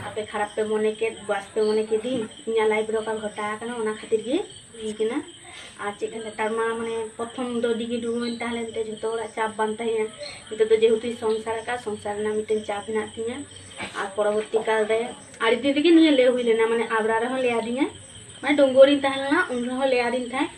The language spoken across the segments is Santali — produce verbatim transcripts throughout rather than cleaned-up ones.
ᱟᱯᱮ ᱠᱷᱟᱨᱟᱯ ᱯᱮ ᱢᱚᱱᱮ ᱠᱮᱫ, ᱵᱟᱥ ᱯᱮ ᱢᱚᱱᱮ ᱠᱮᱫᱤᱧ, ᱤᱧᱟᱹᱜ ᱞᱟᱭᱤᱯᱷ ᱨᱮ ᱚᱠᱟ ᱜᱷᱚᱴᱟᱣ ᱟᱠᱟᱱᱟ, ᱚᱱᱟ ᱠᱷᱟᱹᱛᱤᱨ ᱜᱮ ᱦᱩᱭ ᱠᱟᱱᱟ᱾ ᱟᱨ ᱪᱮᱫ ᱠᱟᱱᱟ, ᱱᱮᱛᱟᱨ ᱢᱟ ᱢᱟᱱᱮ ᱯᱨᱚᱛᱷᱚᱢ ᱫᱚ ᱰᱤᱜᱤ ᱰᱩᱜᱩ ᱢᱮᱱ ᱛᱟᱦᱮᱸ ᱞᱮᱱ ᱛᱮ ᱡᱷᱚᱛᱚ ᱦᱚᱲᱟᱜ ᱪᱟᱯ ᱵᱟᱝ ᱛᱟᱦᱮᱸᱭᱟ᱾ ᱱᱤᱛᱚᱜ ᱫᱚ ᱡᱮᱦᱮᱛᱩᱧ ᱥᱚᱝᱥᱟᱨ ᱟᱠᱟᱫ, ᱥᱚᱝᱥᱟᱨ ᱨᱮᱱᱟᱜ ᱢᱤᱫᱴᱮᱱ ᱪᱟᱯ ᱦᱮᱱᱟᱜ ᱛᱤᱧᱟᱹ᱾ ᱟᱨ ᱯᱚᱨᱚᱵᱚᱨᱛᱤ ᱠᱟᱞ ᱨᱮ ᱟᱹᱰᱤ ᱫᱤᱱ ᱨᱮᱜᱮ ᱱᱤᱭᱟᱹ ᱞᱟᱹᱭ ᱦᱩᱭ ᱞᱮᱱᱟ, ᱢᱟᱱᱮ ᱟᱵᱲᱟ ᱨᱮᱦᱚᱸ ᱞᱟᱹᱭ ᱟᱹᱫᱤᱧᱟ, ᱢᱟᱱᱮ ᱰᱩᱝᱜᱩᱣᱟᱹ ᱨᱤᱧ ᱛᱟᱦᱮᱸ ᱞᱮᱱᱟ, ᱩᱱ ᱨᱮᱦᱚᱸ ᱞᱟᱹᱭ ᱟᱹᱫᱤᱧ ᱛᱟᱦᱮᱸᱫ᱾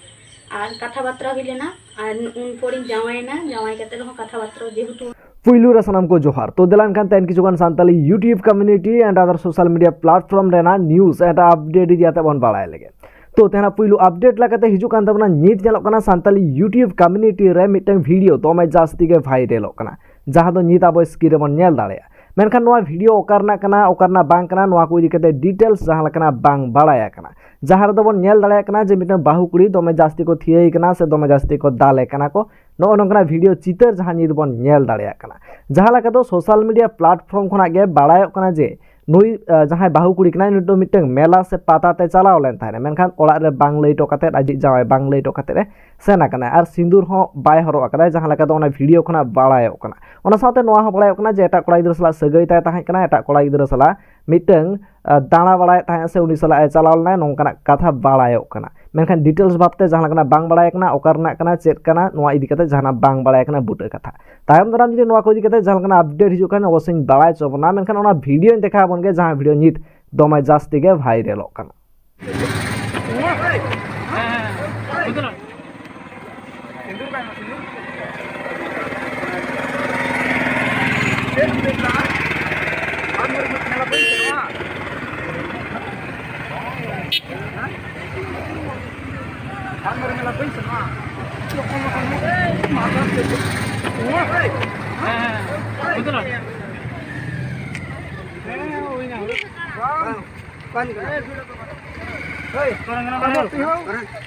ᱟᱨ ᱠᱟᱛᱷᱟ ᱵᱟᱛᱨᱟ ᱦᱩᱭ ᱞᱮᱱᱟ, ᱟᱨ ᱩᱱ ᱯᱚᱨᱤᱧ ᱡᱟᱶᱟᱭᱮᱱᱟ, ᱡᱟᱶᱟᱭ ᱠᱟᱛᱮ ᱨᱮᱦᱚᱸ ᱠᱟᱛᱷᱟ ᱵᱟᱛᱨᱟ ᱡᱮᱦᱮᱛᱩ ᱯᱩᱭᱞᱩ ᱨᱮ ᱥᱟᱱᱟᱢ ᱠᱚ ᱡᱚᱦᱟᱨ᱾ ᱛᱚ ᱫᱮᱞᱟ ᱮᱱᱠᱷᱟᱱ ᱛᱮᱦᱮᱧ ᱠᱤᱪᱷᱩᱜᱟᱱ Santali YouTube community and other social media platform ᱨᱮᱱᱟᱜ news and update ᱤᱫᱤ ᱠᱟᱛᱮ ᱵᱚᱱ ᱵᱟᱲᱟᱭ ᱞᱮᱜᱮ᱾ ᱛᱚ ᱛᱮᱦᱮᱧᱟᱜ ᱯᱩᱭᱞᱩ update ᱞᱮᱠᱟᱛᱮ ᱦᱤᱡᱩᱜ ᱠᱟᱱ ᱛᱟᱵᱚᱱᱟ, ᱱᱤᱛ ᱧᱮᱞᱚᱜ ᱠᱟᱱᱟ ᱥᱟᱱᱛᱟᱞᱤ YouTube community ᱨᱮ ᱢᱤᱫᱴᱟᱝ video ᱫᱚᱢᱮ ᱡᱟᱹᱥᱛᱤ ᱜᱮ ᱵᱷᱟᱭᱨᱟᱞᱚᱜ ᱠᱟᱱᱟ, ᱡᱟᱦᱟᱸ ᱫᱚ ᱱᱤᱛ ᱟᱵᱚ screen ᱨᱮᱵᱚᱱ ᱧᱮᱞ ᱫᱟᱲᱮᱭᱟᱜᱼᱟ᱾ ᱢᱮᱱᱠᱷᱟᱱ ᱱᱚᱣᱟ video ᱚᱠᱟ ᱨᱮᱱᱟᱜ ᱠᱟᱱᱟ, ᱚᱠᱟ ᱨᱮᱱᱟᱜ ᱵᱟᱝ ᱠᱟᱱᱟ, ᱱᱚᱣᱟ ᱠᱚ ᱤᱫᱤ ᱠᱟᱛᱮ details ᱡᱟᱦᱟᱸ ᱞᱮᱠᱟᱱᱟᱜ ᱵᱟᱝ ᱵᱟᱲᱟᱭ ᱟᱠᱟᱱᱟ, ᱡᱟᱦᱟᱸ ᱨᱮᱫᱚ ᱵᱚᱱ ᱧᱮᱞ ᱫᱟᱲᱮᱭᱟᱜ ᱠᱟᱱᱟ ᱡᱮ ᱢᱤᱫᱴᱟᱝ ᱵᱟᱹᱦᱩ ᱠᱩᱲᱤ ᱫᱚᱢᱮ ᱡᱟᱹᱥᱛᱤ ᱠᱚ ᱛᱷᱤᱭᱟᱹᱭ ᱠᱟᱱᱟ ᱥᱮ ᱫᱚᱢᱮ ᱡᱟᱹᱥᱛᱤ ᱠᱚ ᱫᱟᱞᱮ ᱠᱟᱱᱟ ᱠᱚ᱾ ᱱᱚᱜᱼᱚ ᱱᱚᱝᱠᱟᱱᱟᱜ video ᱪᱤᱛᱟᱹᱨ ᱡᱟᱦᱟᱸ ᱱᱤᱛ ᱵᱚᱱ ᱧᱮᱞ ᱫᱟᱲᱮᱭᱟᱜ ᱠᱟᱱᱟ᱾ ᱡᱟᱦᱟᱸ ᱞᱮᱠᱟ ᱫᱚ social media platform ᱠᱷᱚᱱᱟᱜ ᱜᱮ ᱵᱟᱲᱟᱭᱚᱜ ᱠᱟᱱᱟ ᱡᱮ ᱱᱩᱭ, ᱟᱸ, ᱡᱟᱦᱟᱸᱭ ᱵᱟᱹᱦᱩ ᱠᱩᱲᱤ ᱠᱟᱱᱟᱭ, ᱱᱩᱭ ᱫᱚ ᱢᱤᱫᱴᱟᱝ ᱢᱮᱞᱟ ᱥᱮ ᱯᱟᱛᱟ ᱛᱮ ᱪᱟᱞᱟᱣ ᱞᱮᱱ ᱛᱟᱦᱮᱱᱟ, ᱢᱮᱱᱠᱷᱟᱱ ᱚᱲᱟᱜ ᱨᱮ ᱵᱟᱝ ᱞᱟᱹᱭ ᱦᱚᱴᱚ ᱠᱟᱛᱮᱫ, ᱟᱡᱤᱡ ᱡᱟᱶᱟᱭ ᱵᱟᱝ ᱞᱟᱹᱭ ᱦᱚᱴᱚ ᱠᱟᱛᱮᱫ ᱮ ᱥᱮᱱ ᱟᱠᱟᱱᱟᱭ ᱟᱨ ᱥᱤᱸᱫᱩᱨ ᱦᱚᱸ ᱵᱟᱭ ᱦᱚᱨᱚᱜ ᱟᱠᱟᱫᱟᱭ, ᱡᱟᱦᱟᱸ ᱞᱮᱠᱟ ᱫᱚ ᱚᱱᱟ video ᱠᱷᱚᱱᱟᱜ ᱵᱟᱲᱟᱭᱚᱜ ᱠᱟᱱᱟ᱾ ᱚᱱᱟ ᱥᱟᱶᱛᱮ ᱱᱚᱣᱟ ᱦᱚᱸ ᱵᱟᱲᱟᱭᱚᱜ ᱠᱟᱱᱟ ᱡᱮ ᱮᱴᱟᱜ ᱠᱚᱲᱟ ᱜᱤᱫᱽᱨᱟᱹ ᱥᱟᱞᱟᱜ ᱥᱟᱹᱜᱟᱹᱭ ᱛᱟᱭ ᱛᱟᱦᱮᱸ ᱠᱟᱱᱟ, ᱮᱴᱟᱜ ᱠᱚᱲᱟ ᱜᱤᱫᱽᱨᱟᱹ ᱥᱟᱞᱟᱜ ᱢᱤᱫᱴᱟᱝ, ᱟᱸ, ᱫᱟᱬᱟ ᱵᱟᱲᱟᱭᱮᱫ ᱛᱟᱦᱮᱸᱫ ᱥᱮ ᱩᱱᱤ ᱥᱟᱞᱟᱜ ᱮ ᱪᱟᱞᱟᱣ ᱞᱮᱱᱟᱭ, ᱱᱚᱝᱠᱟᱱᱟᱜ ᱠᱟᱛᱷᱟ ᱵᱟᱲᱟᱭᱚᱜ ᱠᱟᱱᱟ᱾ ᱢᱮᱱᱠᱷᱟᱱ details ᱵᱷᱟᱵᱛᱮ ᱡᱟᱦᱟᱸ ᱞᱮᱠᱟᱱᱟᱜ ᱵᱟᱝ ᱵᱟᱲᱟᱭ ᱠᱟᱱᱟ, ᱚᱠᱟ ᱨᱮᱱᱟᱜ ᱠᱟᱱᱟ, ᱪᱮᱫ ᱠᱟᱱᱟ, ᱱᱚᱣᱟ ᱤᱫᱤ ᱠᱟᱛᱮ ᱡᱟᱦᱟᱱᱟᱜ ᱵᱟᱝ ᱵᱟᱲᱟᱭ ᱠᱟᱱᱟ ᱵᱩᱴᱟᱹ ᱠᱟᱛᱷᱟ᱾ ᱛᱟᱭᱚᱢ ᱫᱟᱨᱟᱢ ᱡᱩᱫᱤ ᱱᱚᱣᱟ ᱠᱚ ᱤᱫᱤ ᱠᱟᱛᱮ ᱡᱟᱦᱟᱸ ᱞᱮᱠᱟᱱᱟᱜ update ᱦᱤᱡᱩᱜ ᱠᱷᱟᱱ, ᱚᱵᱚᱥᱥᱳᱧ ᱵᱟᱲᱟᱭ ᱦᱚᱪᱚ ᱵᱚᱱᱟ᱾ ᱢᱮᱱᱠᱷᱟᱱ ᱚᱱᱟ videoᱧ ᱫᱮᱠᱷᱟᱣ ᱟᱵᱚᱱ ᱜᱮ, ᱡᱟᱦᱟᱸ video ᱱᱤᱛ ᱫᱚᱢᱮ ᱡᱟᱹᱥᱛᱤ ᱜᱮ ᱵᱷᱟᱭᱨᱟᱞᱚᱜ ᱠᱟᱱᱟ᱾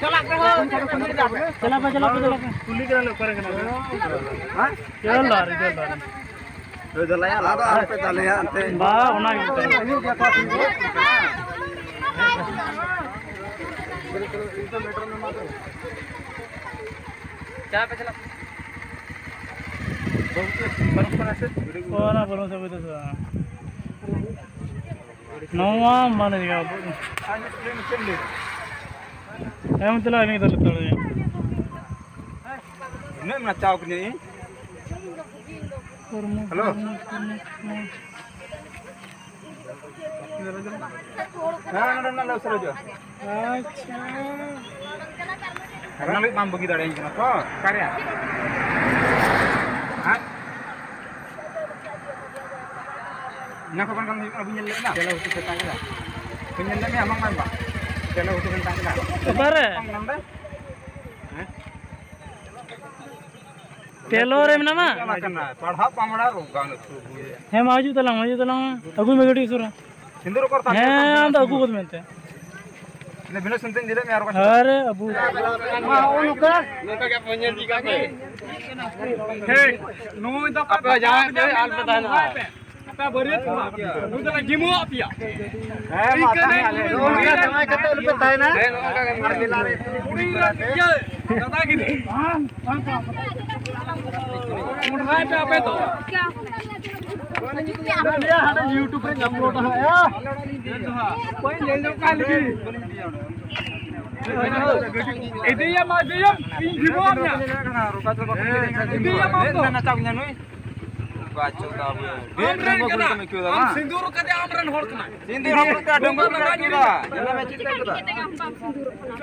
ᱪᱟᱞᱟᱜ ᱯᱮ, ᱪᱟᱞᱟᱜ ᱯᱮ, ᱪᱟᱞᱟᱜ ᱯᱮ᱾ ᱠᱩᱞᱤ ᱠᱟᱱᱟ ᱞᱮ ᱚᱠᱟᱨᱮ ᱠᱟᱱᱟ ᱯᱮ? ᱦᱮᱸ? ᱪᱚᱞ ᱫᱟᱨᱮ, ᱪᱚᱞ ᱫᱟᱨᱮ᱾ ᱦᱳᱭ, ᱫᱮᱞᱟᱭᱟ, ᱟᱫᱚ ᱟᱞᱚᱯᱮ ᱫᱟᱞᱮᱭᱟ ᱮᱱᱛᱮ᱾ ᱵᱟ, ᱚᱱᱟ ᱜᱮ ᱢᱮᱛᱟᱭ ᱠᱟᱱᱟ᱾ ᱪᱟᱞᱟᱜ ᱯᱮ, ᱪᱟᱞᱟᱜ ᱯᱮ᱾ ᱚᱱᱟ ᱵᱚᱞᱚ ᱥᱮ ᱵᱩᱡᱷᱟᱹᱣ ᱥᱮ ᱵᱟᱝ? ᱱᱚᱣᱟ ᱢᱟᱱᱮ ᱡᱟᱭᱜᱟ ᱟᱵᱚ᱾ ᱦᱮᱸ, ᱢᱟ ᱪᱟᱞᱟᱜ ᱢᱮ, ᱛᱟᱦᱞᱮ ᱤᱱᱟᱹᱜ ᱮᱢ ᱱᱟᱪᱟᱣ ᱠᱤᱫᱤᱧᱟ ᱤᱧ᱾ ᱦᱚᱲᱢᱚ, ᱦᱮᱞᱳ᱾ ᱦᱚᱲᱢᱚ, ᱦᱚᱲᱢᱚ, ᱦᱚᱲᱢᱚ᱾ ᱦᱮᱸ, ᱱᱚᱰᱮ ᱢᱮᱱᱟᱜ ᱞᱮ ᱩᱥᱟᱹᱨᱟ ᱦᱤᱡᱩᱜᱼᱟ᱾ ᱟᱪᱪᱷᱟ᱾ ᱚᱱᱟ ᱞᱟᱹᱜᱤᱫ ᱵᱟᱢ ᱵᱟᱹᱜᱤ ᱫᱟᱲᱮᱭᱟᱹᱧ ᱠᱟᱱᱟ ᱛᱚ? ᱚᱠᱟᱨᱮ? ᱦᱮᱸ? ᱚᱱᱟ ᱠᱚ ᱵᱟᱝ ᱦᱩᱭᱩᱜ ᱠᱟᱱᱟ, ᱵᱟᱹᱧ ᱧᱮᱞ ᱞᱮᱫ ᱢᱮᱭᱟ? ᱪᱮᱞᱮ ᱩᱛᱩ ᱥᱮᱛᱟ ᱠᱮᱫᱟ? ᱵᱟᱹᱧ ᱧᱮᱞ ᱞᱮᱫ ᱢᱮᱭᱟ? ᱵᱟᱝ, ᱵᱟᱝ, ᱵᱟᱝ᱾ ᱪᱮᱞᱮ ᱩᱛᱩ ᱥᱮᱛᱟ ᱠᱮᱫᱟ? ᱚᱠᱟᱨᱮ? ᱵᱟᱝ, ᱵᱟᱝ, ᱵᱟᱝ᱾ ᱦᱮᱸ? ᱴᱮᱞᱚᱨ ᱨᱮ ᱢᱮᱱᱟᱢᱟ? ᱪᱟᱞᱟᱜ ᱠᱟᱱᱟ, ᱯᱟᱲᱦᱟᱜ ᱵᱟᱢ ᱵᱟᱲᱟᱭ ᱨᱚᱜᱟ ᱱᱩᱠᱩ ᱜᱮ᱾ ᱦᱮᱸ, ᱢᱟ ᱦᱤᱡᱩᱜ ᱛᱟᱞᱟᱝ ᱢᱮ, ᱦᱤᱡᱩᱜ ᱛᱟᱞᱟᱝ ᱢᱮ᱾ ᱟᱹᱜᱩᱭ ᱢᱮ ᱜᱟᱹᱰᱤ ᱩᱥᱟᱹᱨᱟ᱾ ᱥᱤᱸᱫᱩᱨ ᱚᱠᱚᱨ ᱛᱟᱢ? ᱦᱮᱸ, ᱟᱢ ᱫᱚ ᱟᱹᱜᱩ ᱜᱚᱫ ᱢᱮᱱᱛᱮ᱾ ᱤᱱᱟᱹ ᱵᱷᱤᱱᱟᱹ ᱥᱩᱱᱛᱤᱧ ᱫᱤᱞᱮᱫ ᱢᱮᱭᱟ ᱟᱨ ᱵᱟᱠᱷᱟᱱ᱾ ᱟᱨᱮ ᱟᱹᱵᱩ᱾ ᱢᱟ, ᱦᱚᱸᱜᱼᱚ ᱱᱚᱝᱠᱟ᱾ ᱱᱚᱝᱠᱟ ᱜᱮ ᱵᱚᱱ ᱧᱮᱞ ᱤᱫᱤ ᱠᱟᱜ ᱜᱮ᱾ ᱦᱮᱸ, ᱱᱩᱭ ᱫᱚ ᱟᱯᱮ ᱡᱟᱦᱟᱸᱭ ᱯᱮ ᱟᱞᱚ ᱯᱮ ᱛᱟᱦᱮᱱᱟ᱾ ᱟᱯᱮ ᱵᱟᱹᱨᱭᱟᱹᱛ ᱠᱚᱲᱟ᱾ ᱱᱩᱭ ᱫᱚᱞᱮ ᱡᱤᱢᱟᱹᱣᱟᱜ ᱯᱮᱭᱟ᱾ ᱦᱮᱸ, ᱢᱟ ᱛᱟᱦᱮᱸ ᱟᱞᱮ᱾ ᱱᱚᱝᱠᱟ ᱡᱟᱶᱟᱭ ᱠᱟᱛᱮ ᱟᱞᱚ ᱯᱮ ᱛᱟᱦᱮᱱᱟ᱾ ᱦᱮᱸ, ᱱᱚᱝᱠᱟ ᱜᱮ᱾ ᱟᱨ ᱢᱮᱞᱟ ᱨᱮ ᱠᱩᱲᱤ ᱠᱚᱲᱟ ᱛᱮ᱾ ᱤᱭᱟᱹ, ᱫᱟᱫᱟ ᱜᱤᱫᱽᱨᱟᱹ᱾ ᱢᱚᱰᱨᱟᱭ ᱯᱮ ᱟᱯᱮ ᱫᱚ᱾ ᱦᱟᱸᱰᱮ YouTube ᱨᱮ ᱧᱟᱢ ᱜᱚᱫ ᱦᱟᱸᱜ, ᱭᱟ᱾ ᱚᱠᱚᱭ ᱧᱮᱞ ᱧᱚᱜ ᱠᱟᱱ ᱞᱟᱹᱜᱤᱫ? ᱤᱫᱤᱭᱮᱢ, ᱤᱫᱤᱭᱮᱢ, ᱤᱧ ᱵᱷᱤᱵᱚ ᱟᱢ ᱭᱟ᱾ ᱤᱫᱤᱭᱮᱢ ᱟᱢ ᱫᱚ᱾ ᱟᱢ ᱨᱮᱱ ᱠᱟᱱᱟ᱾ ᱟᱢ ᱥᱤᱸᱫᱩᱨ ᱠᱟᱛᱮ ᱟᱢ ᱨᱮᱱ ᱦᱚᱲ ᱠᱟᱱᱟᱭ᱾ ᱥᱤᱸᱫᱩᱨ ᱦᱚᱸ ᱵᱚᱞᱛᱮ ᱟᱹᱰᱤ ᱵᱚᱲ ᱠᱟᱱᱟ᱾ ᱪᱮᱫ ᱮᱢ ᱟᱹᱭᱠᱟᱹᱣ ᱫᱟ? ᱧᱮᱞ ᱢᱮ ᱪᱮᱫ ᱮᱢ ᱟᱹᱭᱠᱟᱹᱣ ᱫᱟ?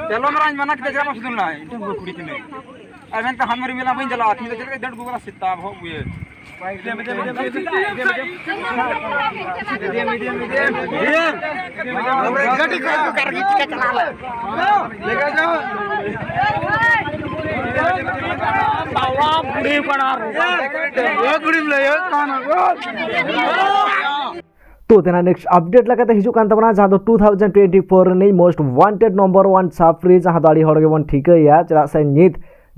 ᱪᱚᱞᱚ ᱢᱟᱨᱟᱝ ᱢᱟᱱᱟ ᱠᱮᱫᱟ, ᱪᱮᱫᱟᱜ ᱵᱟᱢ ᱥᱤᱸᱫᱩᱨ ᱞᱮᱱᱟ? ᱤᱧ ᱴᱷᱮᱱ ᱠᱩᱲᱤ ᱠᱟᱱᱟᱭ᱾ ᱟᱨ ᱢᱮᱱᱛᱮ ᱦᱟᱱ ᱢᱟᱨᱤ ᱢᱮᱞᱟ ᱵᱟᱹᱧ ᱪᱟᱞᱟᱜᱼᱟ, ᱛᱤᱦᱤᱧ ᱫᱚ ᱪᱮᱫ ᱞᱮᱠᱟ ᱫᱟᱹᱲ ᱟᱹᱜᱩ ᱠᱟᱫᱟ ᱥᱮᱛᱟ ᱵᱚᱦᱚᱜ ᱵᱩᱭᱟᱹ᱾ ᱜᱟᱹᱰᱤ ᱠᱚ ᱟᱹᱜᱩ ᱠᱟᱜ ᱨᱮᱜᱮ ᱪᱤᱠᱟ ᱪᱟᱞᱟᱜ ᱞᱮ? ᱵᱟᱵᱟ ᱵᱩᱲᱦᱤ ᱯᱟᱲᱟ ᱨᱮ᱾ ᱛᱚ ᱛᱮᱱᱟᱜ next update ᱞᱮᱠᱟᱛᱮ ᱦᱤᱡᱩᱜ ᱠᱟᱱ ᱛᱟᱵᱚᱱᱟ, ᱡᱟᱦᱟᱸ ᱫᱚ two thousand twenty four ᱨᱤᱱᱤᱡ most wanted number one ᱥᱟᱯᱨᱤ, ᱡᱟᱦᱟᱸ ᱫᱚ ᱟᱹᱰᱤ ᱦᱚᱲ ᱜᱮᱵᱚᱱ ᱴᱷᱤᱠᱟᱹᱭᱟ, ᱪᱮᱫᱟᱜ ᱥᱮ ᱱᱤᱛ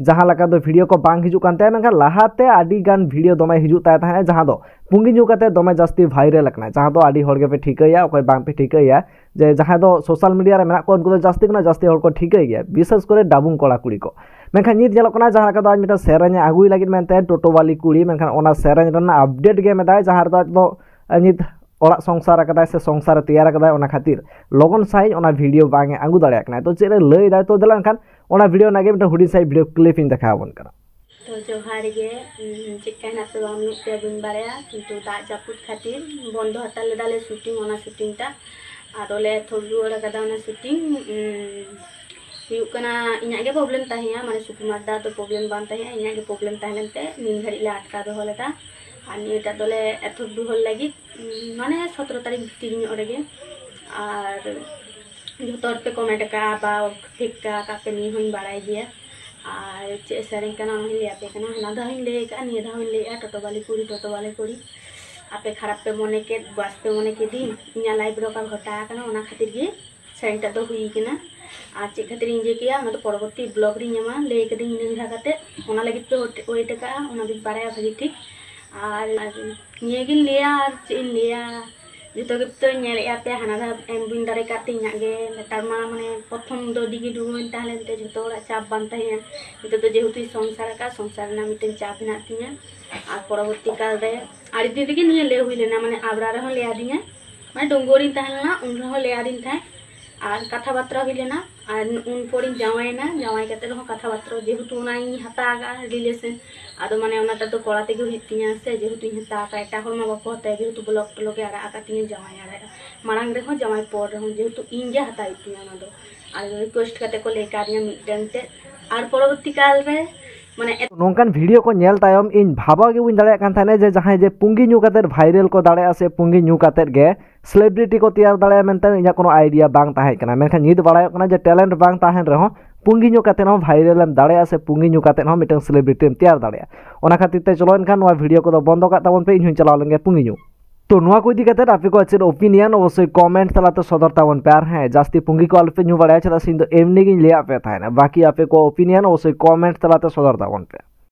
ᱡᱟᱦᱟᱸ ᱞᱮᱠᱟ ᱫᱚ video ᱠᱚ ᱵᱟᱝ ᱦᱤᱡᱩᱜ ᱠᱟᱱ ᱛᱟᱭᱟ, ᱢᱮᱱᱠᱷᱟᱱ ᱞᱟᱦᱟᱛᱮ ᱟᱹᱰᱤ ᱜᱟᱱ video ᱫᱚᱢᱮ ᱦᱤᱡᱩᱜ ᱛᱟᱭ ᱛᱟᱦᱮᱸᱫ, ᱡᱟᱦᱟᱸ ᱫᱚ ᱯᱩᱸᱜᱤ ᱧᱩ ᱠᱟᱛᱮ ᱫᱚᱢᱮ ᱡᱟᱹᱥᱛᱤ viral ᱟᱠᱟᱱᱟ, ᱡᱟᱦᱟᱸ ᱫᱚ ᱟᱹᱰᱤ ᱦᱚᱲ ᱜᱮᱯᱮ ᱴᱷᱤᱠᱟᱹᱭᱟ, ᱚᱠᱚᱭ ᱵᱟᱝ ᱯᱮ ᱴᱷᱤᱠᱟᱹᱭᱟ, ᱡᱮ ᱡᱟᱦᱟᱸᱭ ᱫᱚ social media ᱨᱮ ᱢᱮᱱᱟᱜ ᱠᱚᱣᱟ, ᱩᱱᱠᱩ ᱫᱚ ᱡᱟᱹᱥᱛᱤ ᱠᱷᱚᱱᱟᱜ ᱡᱟᱹᱥᱛᱤ ᱦᱚᱲ ᱠᱚ ᱴᱷᱤᱠᱟᱹᱭ ᱜᱮᱭᱟ, ᱵᱤᱥᱮᱥ ᱠᱚᱨᱮ ᱰᱟᱵᱩᱝ ᱠᱚᱲᱟ ᱠᱩᱲᱤ ᱠᱚ᱾ ᱢᱮᱱᱠᱷᱟᱱ ᱱᱤᱛ ᱧᱮᱞᱚᱜ ᱠᱟᱱᱟ ᱡᱟᱦᱟᱸ ᱞᱮᱠᱟ ᱫᱚ ᱟᱡ ᱢᱤᱫᱴᱟᱝ ᱥᱮᱨᱮᱧ ᱮ ᱟᱹᱜᱩᱭ ᱞᱟᱹᱜᱤᱫ ᱢᱮᱱᱛᱮ ᱴᱳᱴᱳ ᱵᱟᱞᱤ ᱠᱩᱲᱤ, ᱢᱮᱱᱠᱷᱟᱱ ᱚᱱᱟ ᱥᱮᱨᱮᱧ ᱨᱮᱱᱟᱜ ᱟᱯᱰᱮᱴ ᱜᱮ ᱢᱮᱛᱟᱭ, ᱡᱟᱦᱟᱸ ᱨᱮᱫᱚ ᱟᱡ ᱫᱚ ᱱᱤᱛ ᱚᱲᱟᱜ ᱥᱚᱝᱥᱟᱨ ᱟᱠᱟᱫᱟᱭ ᱥᱮ ᱥᱚᱝᱥᱟᱨ ᱮ ᱛᱮᱭᱟᱨ ᱟᱠᱟᱫᱟᱭ, ᱚᱱᱟ ᱠᱷᱟᱹᱛᱤᱨ ᱞᱚᱜᱚᱱ ᱥᱟᱺᱦᱤᱡ ᱚᱱᱟ ᱵᱷᱤᱰᱤᱭᱳ ᱵᱟᱝ ᱮ ᱟᱹᱜᱩ ᱫᱟᱲᱮᱭᱟᱜ ᱠᱟᱱᱟ᱾ ᱛᱚ ᱪᱮᱫ ᱮ ᱞᱟᱹᱭ ᱮᱫᱟᱭ, ᱛᱚ ᱫᱮᱞᱟ ᱮᱱᱠᱷᱟᱱ ᱚᱱᱟ ᱵᱷᱤᱰᱤᱭᱳ ᱨᱮᱱᱟᱜ ᱜᱮ ᱢᱤᱫᱴᱟᱝ ᱦᱩᱰᱤᱧ ᱥᱟᱺᱦᱤᱡ ᱵᱷᱤᱰᱤᱭᱳ ᱠᱞᱤᱯ ᱤᱧ ᱫᱮᱠᱷᱟᱣ ᱟᱵᱚᱱ ᱠᱟᱱᱟ᱾ ᱛᱚ ᱡᱚᱦᱟᱨ ᱜᱮ᱾ ᱩᱸ, ᱪᱮᱫᱠᱟ ᱦᱮᱱᱟᱜ ᱯᱮ ᱵᱟᱹᱱᱩᱜ ᱯᱮᱭᱟ ᱵᱟᱹᱧ ᱵᱟᱲᱟᱭᱟ, ᱠᱤᱱᱛᱩ ᱫᱟᱜ ᱡᱟᱹᱯᱩᱫ ᱠᱷᱟᱹᱛᱤᱨ ᱵᱚᱱᱫᱚ ᱦᱟᱛᱟᱲ ᱞᱮᱫᱟᱞᱮ ᱥᱩᱴᱤᱝ, ᱚᱱᱟ ᱥᱩᱴᱤᱝ ᱴᱟ᱾ ᱟᱫᱚᱞᱮ ᱮᱛᱚᱦᱚᱵ ᱨᱩᱣᱟᱹᱲ ᱟᱠᱟᱫᱟ ᱚᱱᱟ ᱥᱩᱴᱤᱝ᱾ ᱩᱸ, ᱦᱩᱭᱩᱜ ᱠᱟᱱᱟ ᱤᱧᱟᱹᱜ ᱜᱮ ᱯᱨᱚᱵᱞᱮᱢ ᱛᱟᱦᱮᱸᱭᱟ, ᱢᱟᱱᱮ ᱥᱩᱠᱩᱢᱟᱨ ᱫᱟ ᱫᱚ ᱯᱨᱚᱵᱞᱮᱢ ᱵᱟᱝ ᱛᱟᱦᱮᱸᱭᱟ, ᱤᱧᱟᱹᱜ ᱜᱮ ᱯᱨᱚᱵᱞᱮᱢ ᱛᱟᱦᱮᱸ ᱞᱮᱱᱛᱮ ᱱᱤᱱ ᱜᱷᱟᱹᱲᱤᱡ ᱞᱮ ᱟᱴᱠᱟᱣ ᱫᱚᱦᱚ ᱞᱮᱫᱟ᱾ ᱟᱨ ᱱᱤᱭᱟᱹᱴᱟᱜ ᱫᱚᱞᱮ ᱮᱛᱚᱦᱚᱵ ᱨᱩᱣᱟᱹᱲ ᱞᱟᱹᱜᱤᱫ, ᱩᱸ, ᱢᱟᱱᱮ ᱥᱚᱛᱨᱚ ᱛᱟᱹᱨᱤᱠᱷ ᱵᱷᱤᱛᱤᱨ ᱧᱚᱜ ᱨᱮᱜᱮ᱾ ᱟᱨ ᱡᱚᱛᱚ ᱦᱚᱲ ᱯᱮ ᱠᱚᱢᱮᱱᱴ ᱟᱠᱟᱫᱼᱟ ᱵᱟ ᱯᱷᱮᱠ ᱟᱠᱟᱫ ᱯᱮ, ᱱᱤᱭᱟᱹ ᱦᱚᱸᱧ ᱵᱟᱲᱟᱭ ᱜᱮᱭᱟ᱾ ᱟᱨ ᱪᱮᱫ ᱥᱮᱨᱮᱧ ᱠᱟᱱᱟ ᱚᱱᱟ ᱦᱚᱸᱧ ᱞᱟᱹᱭ ᱟᱯᱮ ᱠᱟᱱᱟ, ᱦᱟᱱᱟ ᱫᱷᱟᱣ ᱦᱚᱸᱧ ᱞᱟᱹᱭ ᱟᱠᱟᱫᱼᱟ, ᱱᱤᱭᱟᱹ ᱫᱷᱟᱣ ᱦᱚᱸᱧ ᱞᱟᱹᱭᱮᱫᱼᱟ, ᱴᱳᱴᱳ ᱵᱟᱞᱮ ᱠᱩᱲᱤ, ᱴᱳᱴᱳ ᱵᱟᱞᱮ ᱠᱩᱲᱤ᱾ ᱟᱯᱮ ᱠᱷᱟᱨᱟᱯ ᱯᱮ ᱢᱚᱱᱮ ᱠᱮᱫ, ᱵᱟᱥ ᱯᱮ ᱢᱚᱱᱮ ᱠᱤᱫᱤᱧ, ᱤᱧᱟᱹᱜ ᱞᱟᱭᱤᱯᱷ ᱨᱮ ᱚᱠᱟ ᱜᱷᱚᱴᱟᱣ ᱟᱠᱟᱱᱟ, ᱚᱱᱟ ᱠᱷᱟᱹᱛᱤᱨ ᱜᱮ ᱥᱮᱨᱮᱧ ᱴᱟᱜ ᱫᱚ ᱦᱩᱭ ᱠᱟᱱᱟ᱾ ᱟᱨ ᱪᱮᱫ ᱠᱷᱟᱹᱛᱤᱨ ᱤᱧ ᱤᱭᱟᱹ ᱠᱮᱜᱼᱟ, ᱚᱱᱟ ᱫᱚ ᱯᱚᱨᱚᱵᱚᱨᱛᱤ ᱵᱞᱚᱜ ᱨᱤᱧ ᱮᱢᱟ, ᱞᱟᱹᱭ ᱠᱟᱹᱫᱟᱹᱧ ᱤᱱᱟᱹ ᱫᱷᱟᱣ ᱠᱟᱛᱮ, ᱚᱱᱟ ᱞᱟᱹᱜᱤᱫ ᱯᱮ ᱳᱭᱮᱴ ᱟᱠᱟᱫᱼᱟ, ᱚᱱᱟ ᱫᱚᱧ ᱵᱟᱲᱟᱭᱟ ᱵᱷᱟᱹᱜᱤ ᱴᱷᱤᱠ᱾ ᱟᱨ ᱱᱤᱭᱟᱹ ᱜᱤᱧ ᱞᱟᱹᱭᱟ, ᱟᱨ ᱪᱮᱫ ᱤᱧ ᱞᱟᱹᱭᱟ, ᱡᱚᱛᱚ ᱜᱮᱯᱮ ᱧᱮᱞᱮᱫᱼᱟ ᱯᱮ, ᱦᱟᱱᱟ ᱫᱷᱟᱣ ᱮᱢ ᱵᱟᱹᱧ ᱫᱟᱲᱮ ᱠᱟᱫ ᱛᱮ ᱤᱧᱟᱹᱜ ᱜᱮ ᱱᱮᱛᱟᱨ ᱢᱟ, ᱢᱟᱱᱮ, ᱯᱨᱚᱛᱷᱚᱢ ᱫᱚ ᱟᱹᱰᱤ ᱜᱮ ᱰᱩᱵᱟᱹᱧ ᱛᱟᱦᱮᱸ ᱞᱮᱱ ᱛᱮ ᱡᱷᱚᱛᱚ ᱦᱚᱲᱟᱜ ᱪᱟᱯ ᱵᱟᱝ ᱛᱟᱦᱮᱸᱭᱟ᱾ ᱱᱤᱛᱚᱜ ᱫᱚ ᱡᱮᱦᱮᱛᱩᱧ ᱥᱚᱝᱥᱟᱨ ᱟᱠᱟᱫ, ᱥᱚᱝᱥᱟᱨ ᱨᱮᱱᱟᱜ ᱢᱤᱫᱴᱮᱱ ᱪᱟᱯ ᱦᱮᱱᱟᱜ ᱛᱤᱧᱟᱹ᱾ ᱟᱨ ᱯᱚᱨᱚᱵᱚᱨᱛᱤ ᱠᱟᱞ ᱨᱮ, ᱟᱹᱰᱤ ᱫᱤᱱ ᱨᱮᱜᱮ ᱱᱤᱭᱟᱹ ᱞᱟᱹᱭ ᱦᱩᱭ ᱞᱮᱱᱟ, ᱢᱟᱱᱮ, ᱟᱵᱲᱟ ᱨᱮᱦᱚᱸ ᱞᱟᱹᱭ ᱟᱹᱫᱤᱧᱟ, ᱢᱟᱱᱮ, ᱰᱩᱝᱜᱩᱣᱟᱹ ᱨᱤᱧ ᱛᱟᱦᱮᱸ ᱞᱮᱱᱟ, ᱩᱱ ᱨᱮᱦᱚᱸ ᱞᱟᱹᱭ ᱟᱹᱫᱤᱧ ᱛᱟᱦᱮᱸᱫ᱾ ᱟᱨ ᱠᱟᱛᱷᱟ ᱵᱟᱛᱨᱟ ᱦᱩᱭ ᱞᱮᱱᱟ, ᱟᱨ ᱩᱱ ᱯᱚᱨᱤᱧ ᱡᱟᱶᱟᱭᱮᱱᱟ, ᱡᱟᱶᱟᱭ ᱠᱟᱛᱮ ᱨᱮᱦᱚᱸ ᱠᱟᱛᱷᱟ ᱵᱟᱛᱨᱟ, ᱡᱮᱦᱮᱛᱩ ᱚᱱᱟ ᱤᱧ ᱦᱟᱛᱟᱣ ᱟᱠᱟᱫᱼᱟ ᱨᱤᱞᱮᱥᱚᱱ, ᱟᱫᱚ, ᱢᱟᱱᱮ, ᱚᱱᱟᱴᱟᱜ ᱫᱚ ᱠᱚᱲᱟ ᱛᱮᱜᱮ ᱦᱩᱭᱩᱜ ᱛᱤᱧᱟ ᱥᱮ, ᱡᱮᱦᱮᱛᱩ ᱤᱧ ᱦᱟᱛᱟᱣ ᱟᱠᱟᱫᱼᱟ, ᱮᱴᱟᱜ ᱦᱚᱲ ᱢᱟ ᱵᱟᱠᱚ ᱦᱟᱛᱟᱣᱟ, ᱡᱮᱦᱮᱛᱩ ᱵᱞᱚᱠ ᱴᱚᱞᱚᱠ ᱮ ᱟᱲᱟᱜ ᱟᱠᱟᱫ ᱛᱤᱧᱟ ᱡᱟᱶᱟᱭ ᱟᱲᱟᱜ, ᱢᱟᱲᱟᱝ ᱨᱮᱦᱚᱸ ᱡᱟᱶᱟᱭ ᱯᱚᱨ ᱨᱮᱦᱚᱸ, ᱡᱮᱦᱮᱛᱩ ᱤᱧ ᱜᱮ ᱦᱟᱛᱟᱣ ᱦᱩᱭᱩᱜ ᱛᱤᱧᱟ ᱚᱱᱟ ᱫᱚ᱾ ᱟᱨ ᱨᱤᱠᱩᱭᱮᱥᱴ ᱠᱟᱛᱮ ᱠᱚ ᱞᱟᱹᱭ ᱠᱟᱣᱫᱤᱧᱟ ᱢᱤᱫᱴᱮᱱ ᱛᱮ, ᱟᱨ ᱯᱚᱨᱚᱵᱚᱨᱛᱤ ᱠᱟᱞ ᱨᱮ, ᱢᱟᱱᱮ, ᱮᱛ- ᱱᱚᱝᱠᱟᱱ ᱵᱷᱤᱰᱤᱭᱳ ᱠᱚ ᱧᱮᱞ ᱛᱟᱭᱚᱢ ᱤᱧ ᱵᱷᱟᱵᱟᱣ ᱜᱮ ᱵᱟᱹᱧ ᱫᱟᱲᱮᱭᱟᱜ ᱠᱟᱱ ᱛᱟᱦᱮᱱᱟ ᱡᱮ ᱡᱟᱦᱟᱸᱭ ᱡᱮ ᱯᱩᱸᱜᱤ ᱧᱩ ᱠᱟᱛᱮᱫ ᱵᱷᱟᱭᱨᱟᱞ ᱠᱚ ᱫᱟᱲᱮᱭᱟᱜᱼᱟ ᱥᱮ ᱯᱩᱸᱜᱤ ᱧᱩ ᱠᱟᱛᱮᱫ ᱜᱮ ᱥᱮᱞᱮᱵᱨᱤᱴᱤ ᱠᱚ ᱛᱮᱭᱟᱨ ᱫᱟᱲᱮᱭᱟᱜᱼᱟ ᱢᱮᱱᱛᱮ ᱤᱧᱟᱹᱜ ᱠᱳᱱᱳ ᱟᱭᱰᱤᱭᱟ ᱵᱟᱝ ᱛᱟᱦᱮᱸ ᱠᱟᱱᱟ᱾ ᱢᱮᱱᱠᱷᱟᱱ ᱱᱤᱛ ᱵᱟᱲᱟᱭᱚᱜ ᱠᱟᱱᱟ ᱡᱮ ᱴᱮᱞᱮᱱᱴ ᱵᱟᱝ ᱛᱟᱦᱮᱱ ᱨᱮᱦᱚᱸ ᱯᱩᱸᱜᱤ ᱧᱩ ᱠᱟᱛᱮᱫ ᱦᱚᱸ ᱵᱷᱟᱭᱨᱟᱞ ᱮᱢ ᱫᱟᱲᱮᱭᱟᱜᱼᱟ ᱥᱮ ᱯᱩᱸᱜᱤ ᱧᱩ ᱠᱟᱛᱮᱫ ᱦᱚᱸ ᱢᱤᱫᱴᱟᱝ ᱥᱮᱞᱮᱵᱨᱤᱴᱤ ᱮᱢ ᱛᱮᱭᱟᱨ ᱫᱟᱲᱮᱭᱟᱜᱼᱟ᱾ ᱚᱱᱟ ᱠᱷᱟᱹᱛᱤᱨ ᱛᱮ ᱪᱚᱞᱚ ᱮᱱᱠᱷᱟᱱ ᱱᱚᱣᱟ ᱵᱷᱤᱰᱤᱭᱳ ᱠᱚᱫᱚ ᱵᱚᱱᱫᱚ ᱠᱟᱜ ᱛᱟᱵᱚᱱ ᱯᱮ, ᱤᱧ ᱦᱚᱸᱧ ᱪᱟᱞᱟᱣ ᱞᱮᱱ ᱜᱮ ᱯᱩᱸᱜᱤ ᱧᱩ᱾ ᱛᱚ ᱱᱚᱣᱟ ᱠᱚ ᱤᱫᱤ ᱠᱟᱛᱮᱫ ᱟᱯᱮ ᱠᱚᱣᱟᱜ ᱪᱮᱫ ᱚᱯᱤᱱᱤᱭᱚᱱ ᱚᱵᱚᱥᱥᱳᱭ ᱠᱚᱢᱮᱱᱴ ᱛᱟᱞᱟᱛᱮ ᱥᱚᱫᱚᱨ ᱛᱟᱵᱚᱱ ᱯᱮ᱾ ᱟᱨ ᱦᱮᱸ, ᱡᱟᱹᱥᱛᱤ ᱯᱩᱸᱜᱤ ᱠᱚ ᱟᱞᱚᱯᱮ ᱧᱩ ᱵᱟᱲᱟᱭᱟ, ᱪᱮᱫᱟᱜ ᱥᱮ ᱤᱧ ᱫᱚ ᱮᱢᱱᱤ ᱜᱤᱧ ᱞᱟᱹᱭᱟᱫ ᱯᱮ ᱛᱟᱦᱮᱱᱟ᱾ ᱵᱟᱠᱤ ᱟᱯᱮ ᱠᱚᱣᱟᱜ ᱚᱯᱤᱱᱤᱭᱚᱱ ᱚᱵᱚᱥᱥᱳᱭ ᱠᱚᱢᱮᱱᱴ ᱛᱟᱞᱟᱛᱮ ᱥᱚᱫᱚᱨ ᱛᱟᱵᱚᱱ ᱯᱮ᱾